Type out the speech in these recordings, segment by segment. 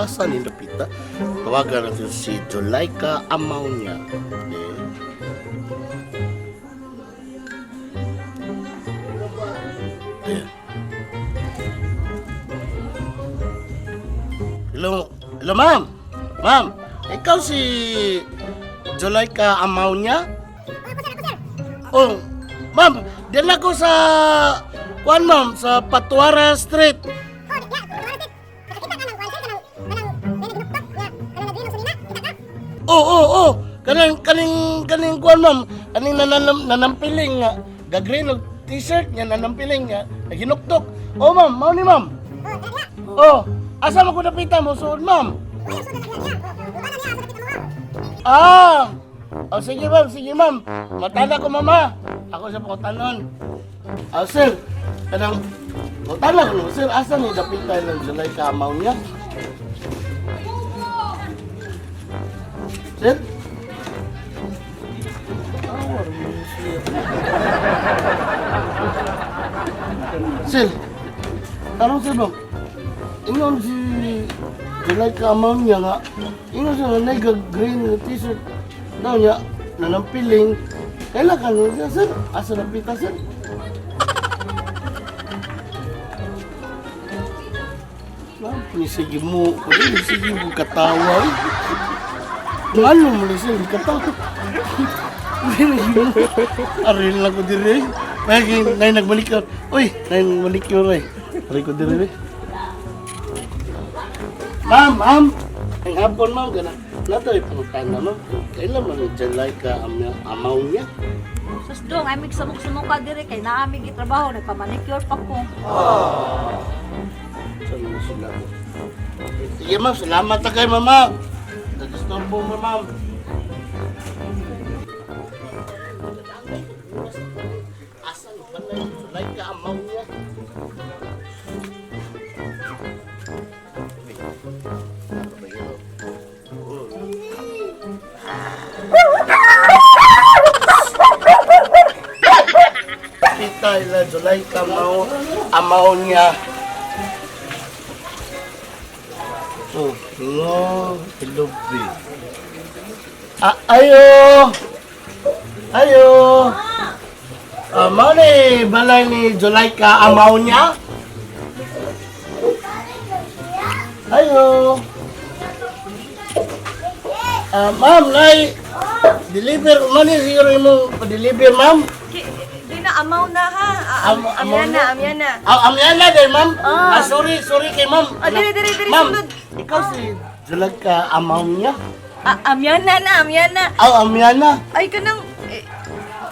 Asa ni napita? Tawagan natin si Julaika Amaunya. Eh. Ayan. Hello, hello ma'am. Ma'am, ikaw si Julaika Amaunya? Oh, ma'am, diyan ako sa kuan ma'am, sa Patuara Street. Oo. Kanang kaning kaning kuan ma'am, kaning nanampiling nga gagreen og t-shirt nga nanampiling nga naginuktok. Oh ma'am, mao ni ma'am. Oh, asa man ko napita mo suod ma'am? Ah! Oh, sige ma'am, sige ma'am. Matanda ko mama. Ako sa pangutanon. Ah, sir, kanang Utana ko no, sir, asa ni dapita ng July ka amaw niya? Sir? Sir, tarong sir bang, ingon si July ka amaw niya nga, ingon siya nga naiga green nga t-shirt daw niya, nanampiling, kailan ka niya, sir? Asa napita, sir? Ma'am, sige mo, kung sige mo katawa. Eh. Ano mo na siya, katawa. Arin lang ko dire. Nay, nay nagmanicure. Uy, nay nagmanicure eh. Arin ko dire eh. Ma'am, ma'am. Ang hapon, ma'am, gana. Natoy pangutana, ma'am. Kailan man dyan like ka amaw niya? Sus dong, ay mig samok ka dire kay naa mig gitrabaho, nagpamanicure pa ko. Saan mo sila? Sige, ma'am. Salamat na kay mama. Nag-istorbo mo, ma'am. Asan ba na yung sulay ka amaw niya? Kita ila Julay ka amaw, amaw niya. Oh, no, ilubi. Ah, ayo! Ayo! Ah, mao ni balay ni Julaika amaw niya? Ayo! Ah, ma'am, nay, deliver, man ni siguro imong pa-deliver, ma'am. Di na, amaw na ha. Amaw Amyan na? na, amyan na. Ah, amyan na din, ma'am. Ah, sorry, sorry kay ma'am. Ah, diri, diri, diri, Ma'am, sulod. ikaw si Julaika amaw niya? Ah, amyan na na, amyan na. Ah, amyan na. Ay, kanang, eh,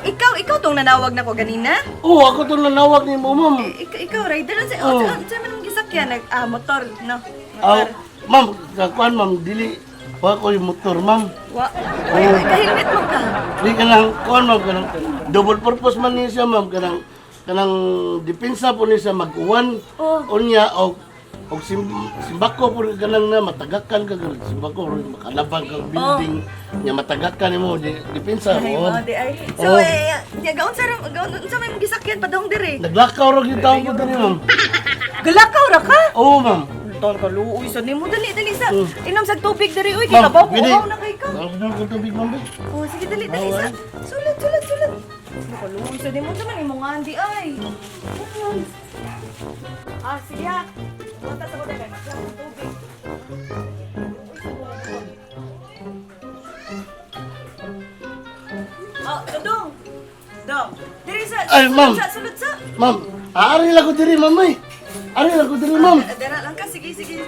ikaw tong nanawag na ko ganina? Oo, ako to nanawag ni mo, ma'am. Eh, ikaw, rider lang sa, Oh. oh, sa man mong gisakyan, nag, motor, no? Ah, Motor. ma'am, kakuan, ma'am, dili. Wa ko yung motor, ma'am. Wa, ay, ay, kahilmet mo ka. Di ka lang, kuan, ma'am, kanang double purpose man niya siya, ma'am, kanang kanang depensa po niya siya mag-uwan. Oh. Unya, og og simbako po kanang na matagakan ka kanang simbako makalabang kang building nya matagakan nimo depensa. Ay, Oh. mo, di ay. So, Oh. eh, ya, gaon sa, gaon, sa may mong gisakyan, padong dire. Naglakaw ra gyud taon ko diri, ma'am. Galakaw ra ka? Oo, ma'am. Ton ka luoy sa nimo dali dali sa Oh. inom sa tubig diri uy kay kabaw ko pwede. uhaw na kay ka. Ma'am, pwede ko tubig, ma'am. Be. Oh, sige, dali, dali Oh, sa. ay. Sulod, sulod, sulod. Nakaluoy sa nimo sa man imong andi ay. Ah, sige ha. Punta sa kay makla ang tubig. Oh, dong. Dong. Diri sa Ay, sulod ma'am. sa, sulod sa. Ma'am, aari lang ko diri, ma'am, eh. Ari lang ko diri, ma'am. Ah, dara lang ka, sige, sige.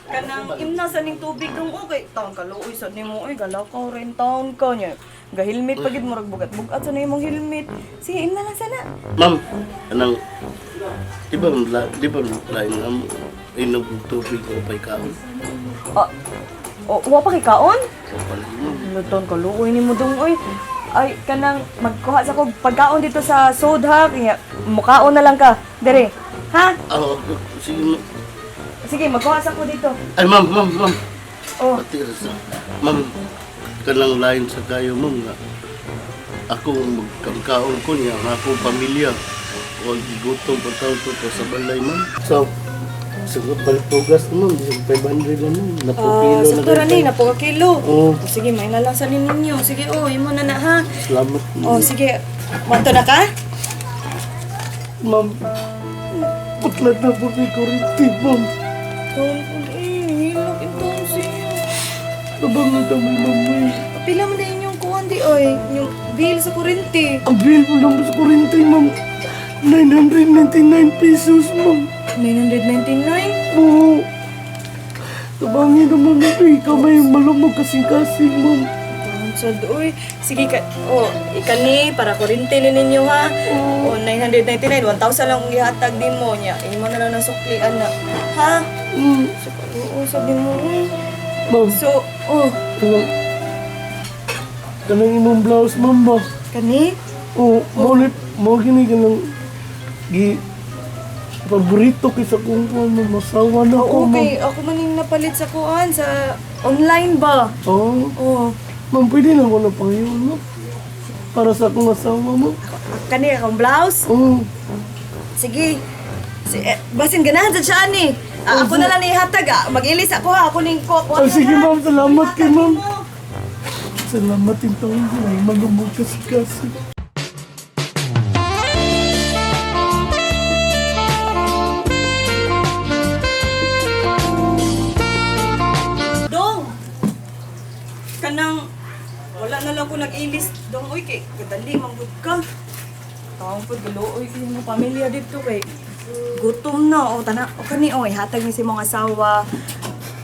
Kanang imna sa ning tubig dong okay. Taon ka luoy sa nimo oy, galaw ka rin taon ka nya. Gahilmit pagid murag bugat-bugat sa imong helmet. Sige, imna lang sana. Ma'am, anang di ba di ba lain ang inom og tubig o pay kaon? Oh, oh, wa pa kay kaon? O pala ma'am. Luton ka luoy nimo dong oy. Ay, kanang magkuha sa kog pagkaon dito sa sod ha. Kaya mukaon na lang ka. Dire. Ha? Ah, sige ma'am. Sige, magkuha sa ko dito. Ay ma'am, ma'am, ma'am. Oh, Pati sa ma'am kanang lain sa kayo ma'am nga ako magkangkaon ko niya ang akong pamilya o gigutom pa taon to sa balay ma'am. So, Siguro palpugas naman, bisag 500 na ma'am. Ah, Napupilo na sakto ra ni, kayo. napo ka kilo. Oo. Oh, sige, may na lang sa ninyo. Sige, oh, imo na na ha. Salamat. Oh, sige. Manto na ka? Ma'am, putlat na po kay kurinti, ma'am. Taon po eh, hilok itong siya. Tabang na kami, ma'am. Eh. Pila man na inyong kuwan di oy, yung bill sa kurente. Ang bill mo lang sa kurinti, ma'am. 999 pesos, ma'am. 999? Oo. Tabangin naman, ma'am. Eh. Ikaw may malumog kasing-kasing, ma'am. Taon sad oy. Sige ka, oh, ikani para kurente ni ninyo ha. Oh, 999, 1,000 lang kung gihatag din mo niya. Imo na lang ng suklian na. Ha? So, oo, sabi mo. Ma'am, So, oh, kanang... Kanang imong blouse, ma'am ba? kani? Oo, mao ni mao gini kanang gi paborito kay sa kong kuan, ma'am. Masawa na ko, Oo, ma'am. okay. Ako man yung napalit sa kuan sa online ba? Oo. Oh. Ma'am, pwede na ko na pangayon, ma'am. Para sa akong asawa, ma'am. Kani akong blouse? Oo. Sige. Si, eh, basin ganahan sa siya ni. Ah, ako na lang ihatag. Ah. Mag-ilis ako ha. Ako ning ko. Ah, sige, ma'am. Salamat kay ma'am. Salamat yung taon ko. Ay, malumog kasi-kasi. Dong. Kanang wala na lang ko nag-ilis. Dong, uy, kay kadali manggod ka. Taong po, giluoy kay mo pamilya dito kay gutom na o tana o kani oy hatag ni si mong asawa.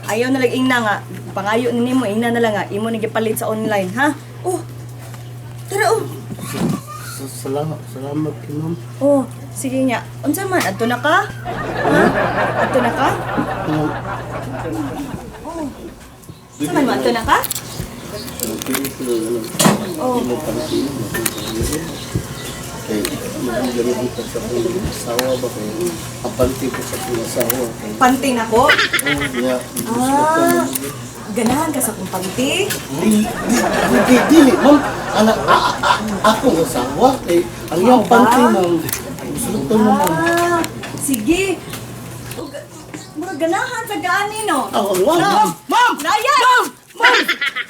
Ayaw na lang ingna nga pangayo ni nimo ingna na lang nga imo ni gipalit sa online ha. Oh. Tara oh. Salamat, salamat kay ma'am. Oh, sige niya. Unsa man adto na ka? Ha? Adto na ka? Ma'am, Oh. Unsa man mo adto na ka? oh. Mo pansin, kay magiging ko sa akong asawa ba kay apanti ko sa akong asawa kay Panty na ko? oh yeah, gusto ko. Ah. Ganahan ka sa kong panty? Dili, dili, dili, ma'am. Ana, akong asawa kay ang iyang Mao ba? panty, ma'am. Gusto ko mo, ma'am. Ah, sige. Ug murag ganahan sa gaani no. Oh, ma'am, ma'am, ma'am! Layas! Ma'am! Ma'am!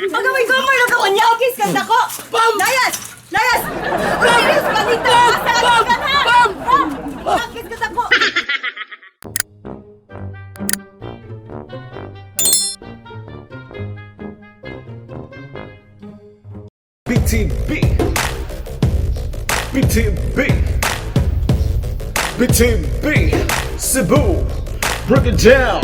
Pagawin ko mo lang ako nyakis ka ko. Ma'am! Layas! Layas! Layas! Panita! Ma'am! Ma'am! Ma'am! Nyakis ka ko. BTB. BTB. BTB. Cebu. Break it down.